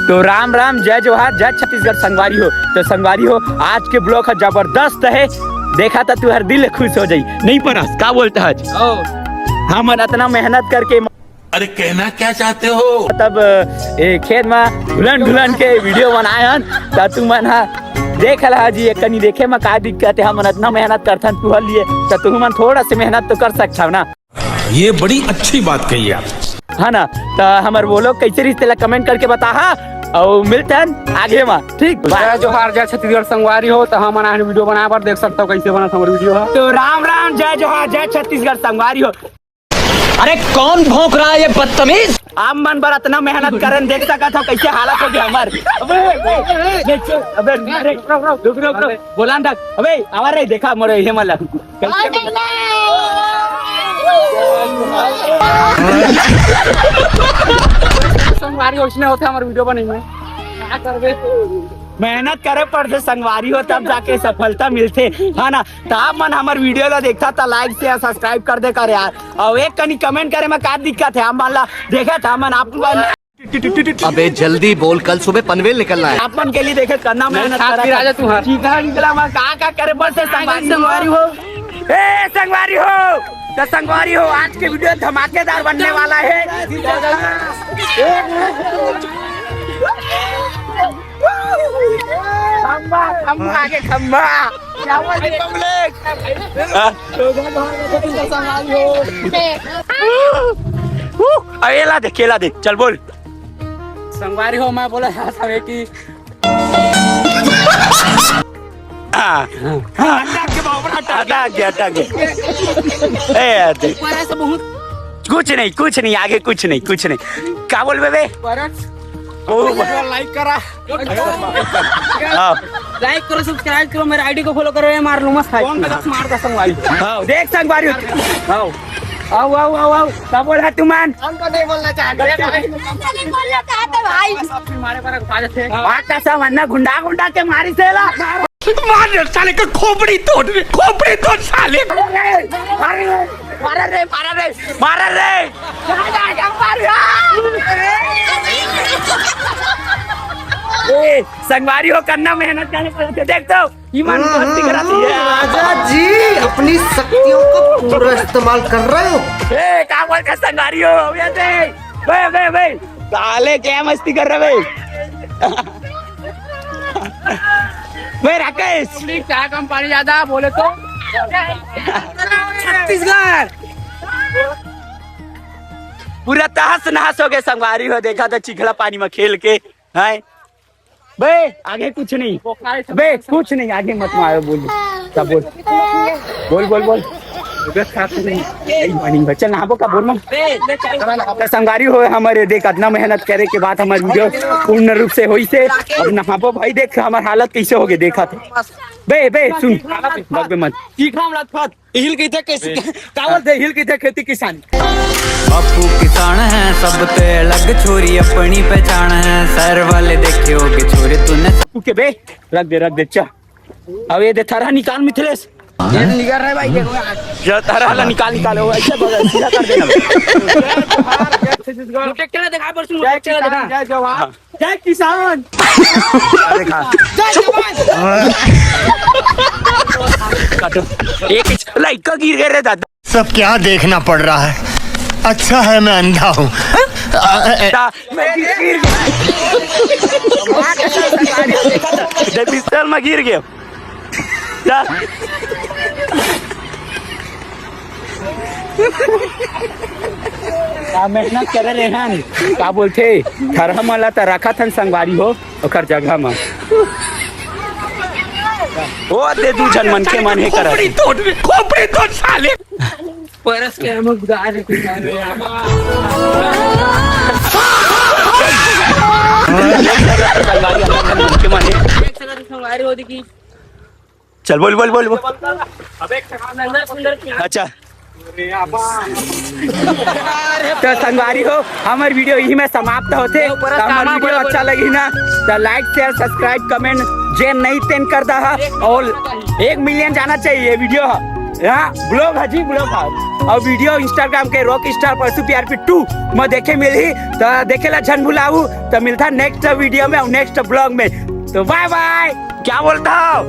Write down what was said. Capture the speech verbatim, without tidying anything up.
तो राम राम, जय जोहार, जय छत्तीसगढ़ संगवारी हो। तो संगवारी हो, आज के vlog ह जबरदस्त हे, देखा त तुहर दिल खुश हो जाई। नहीं परस, का बोलत हच? हमन अतना मेहनत करके अरे कहना क्या चाहते हो? तब ए, खेत में ढुलन ढुलन के video बनाए हन, त तुमन ह देख लहा जी, एक कनी देखे में का दिक्कत हे, हमन अतना मेहनत करथन तुहर लिए, त तुमन थोड़ा से मेहनत तो कर सकथव ना। ये बड़ी अच्छी बात कही आप। है ना? त हमर vlog कैसे रहिस तेला comment करके बताहा, अउ मिलथन आगे मा, ठीक? Bye। जय जोहार, जय छत्तीसगढ़ संगवारी हो। त हमन आज video बनाए बर देख सकथव कैसे बनत हमर video ह। तो राम राम, जय जोहार, जय छत्तीसगढ़ संगवारी हो। अरे कौन भौंक रहा है ये बदतमीज? आप मन बर अतना मेहनत करन, देख सकत हो कैसे हालत हो गया हमार। अबे, अबे, अबे, अरे, रुक, रुक, रुक, रुक, बोला ना, अबे, आवा रे, देखा मोरे, ये मला। संगवारी ओइसने होथे हमर video बने में। का करबे? मेहनत करे पड़थे संगवारी हो, तब जाके सफलता मिलथे, है ना? त आप मन हमर video ला देखा त like, share, subscribe कर दे कर यार, अउ एक कनी comment करे में का दिक्कत हे? आप मन ला देखा था मन आप मन अबे जल्दी बोल, कल सुबह पनवेल निकलना है। आप मन के लिए देखे करना मेहनत खास करा भी राजा तू हर। सीधा निकला मैं का का करे बस संगवारी हो। संगवारी हो। ए संगवारी हो, त संगवारी हो, आज के video धमाकेदार बनने वाला है। खंबा, खंबा, आगे खंबा। क्या बोल रहे पब्लिक? हाँ? अब एला दे, केला दे, चल बोल। संगवारी हो, मैं बोला चाहत हवे कि हाँ। हाँ, हटा के बाबू, हटा के। हटा गया, हटा गया। ए, हटा। ऊपर है सब बहुत। कुछ नहीं, कुछ नहीं, आगे कुछ नहीं, कुछ नहीं। का बोलबे बे? परस। ओ। Like करा। हाँ। Like करो, subscribe करो, मेरे ID को follow करो, ये मार लूँ मस्त। कौन का दस मार दस संगवारी? हाँ, देख संगवारी। हाँ। आओ, आओ, आओ, आओ। का बोल रहा तुमन? हमको नहीं बोलना चाहते। नहीं बोलना चाहते भाई। मारे पर खा जाते हैं। बात का सब अन्ना गुंडा गुंडा के मारी सेला। मार दे साले का खोपड़ी तोड़ दे, खोपड़ी तोड़ साले। मारा रे, मारा रे, मारा रे। ए, संगवारी हो करना मेहनत जाने पर देख तो ईमान हम्म, मस्ती करा दी है। राजा जी अपनी शक्तियों का पूरा इस्तेमाल कर रहे हो। ए, का बोल के संगवारी हो? ये दे। बे, बे, बे। साले क्या मस्ती कर रहे बे? बे राकेश। तुमने क्या कम पानी ज्यादा बोले तो? छत्तीसगढ़। पूरा तहस नहस हो गए संगवारी हो, देखा था चिखला पानी में खेल के। हैं? बे, आगे कुछ नहीं। बे, कुछ नहीं, आगे मत मारो, बोल। क्या बोल? बोल, बोल, बोल। बे, खास नहीं। यही पानी में। चल, नहाबो का बोल ना। तो संगवारी हो हमारे, देख, इतना मेहनत करे के बाद हमारे video पूर्ण रूप से होई से। अब नहाबो भाई, देख हमार हालत कैसे हो गए, देखा थे। बे, बे, सुन। बक बे मत। चीखा हम लथपथ। हिल कहिथे कैसे, का बोलथे? हिल कहिथे खेती किसानी। बापू किसान है, सबते अलग छोरी अपनी पहचान है। शहर वाले देखे होगे छोरे तूने। ओके बे, रख दे, रख दे, चा। अब ये दे थरहा निकाल मिथिलेश। ये तो निकाल रहा है भाई, देखो यार। ये थरहा ला निकाल, निकाल, वो ऐसे बगल सीधा कर देना बे। ट्रैक्टर दिखा, परसों जय ट्रैक्टर दिखा। किसान, जय जवान। हाँ। जय किसान। देखा। जय जवान। काटो। एक ही लड़का गिर गए रे दादा। सब क्या देखना पड़ रहा है? अच्छा है मैं अंधा हूँ। ता-, मैं गिर, गिर गया। जब पिस्तौल में गिर गया। ता-, का मेहनत करे रेहन, का बोलथे, थरहा मला त रखा थन संगवारी हो। ओकर जगह म। ओ दे दू झन मनखे मन हे करत। खोपड़ी तोड़, खोपड़ी तोड़ साले। परस के हम उधार है, उधार है। मनखे मन हे। एक सेकंड, हमारी हो देखी। चल बोल, बोल, बोल, बोल। अबे एक सेकंड, अंदर सुंदर। अच्छा। तो संगवारी हो, हमर video यही में समाप्त होथे। तो हमर video अच्छा लगी ना, तो like, share, subscribe, comment, जे नहीं तेन कर दहा, और एक million जाना चाहिए ये video। हाँ, vlog हे जी, vlog हे। अउ video Instagram के Rock Star Pursuit P R P two म देखे मिलही, त देखे ला झन भुलाहू। त मिलथन next video में अउ next vlog में। तो bye bye। क्या बोलता हो?